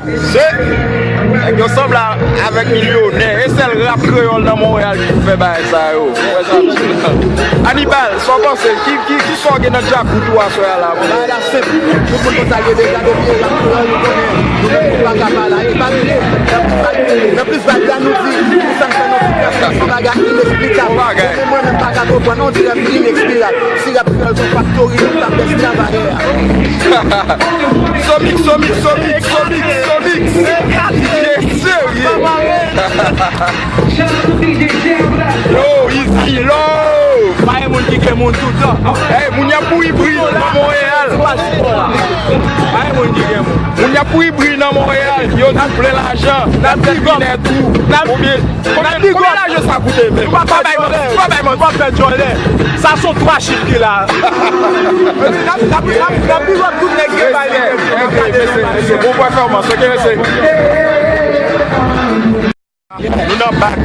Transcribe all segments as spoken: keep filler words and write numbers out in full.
Se nèg yo sanble avèk milyonè. E sèl rap kreyòl nan Monreyal ki fè bagay sa yo. Ou wè sa m di la? Anibal, sa w panse? Ki, ki, ki sa w gen nan djakout ou aswè a la? Bagay la senp. Tout moun konn sa l ye deja, depi e rap kreyòl, nou konnen. Nou menm nou pa ka pa la. E pa bliye, nan plis vibe la, nou di, pou sa k fè nou ti kras la, se yon bagay ineksplikab. Bon bagay. Menm mwen menm pa ka konprann, on dirè m ineksplikab. Si rap kreyòl se yon faktori, nou t ap bèt travayè a. Somix, Somix, Somix, Somix, Somix. Serye. Yo, Iskilo. Pa gen moun ki gen moun toutan. Hey, moun y ap mouri bri nan Monreyal. Pa gen moun ki gen moun. Moun y ap mouri bri nan Monreyal. Yo di plen lajan. N ap di gòp. Oubyen Konbyen, konbyen lajan sa koute menm? Pa bay manti, pa bay manti. Pa fè djòlè. Sa se yon twa chif ki la. N ap, n ap, n ap, n ap big up tout nèg ki bay li. Mesye, mesye, bon pèfòmans, ok, mesye? Nou nan bak.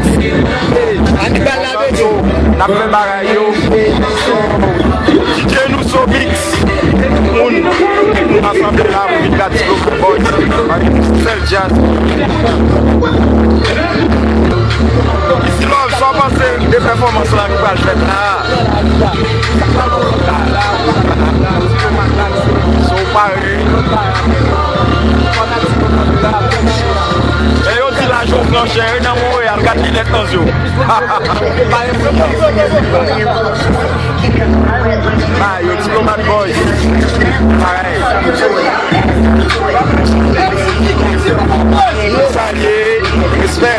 Anibal la veni. N ap fè bagay yo. D J nou Somix. Moun, moun ansanble la pou vin gad Ti Lo Bad Boy. Sèl djaz. Isi Love, sa w panse de pèfòmans la ki pral fèt la? So pare. E yo di lajan pran chè, e nan Monreyal, gad linèt nan zye w. Ba yo, Ti Lo Bad Boy. Parèy. Salye, respè.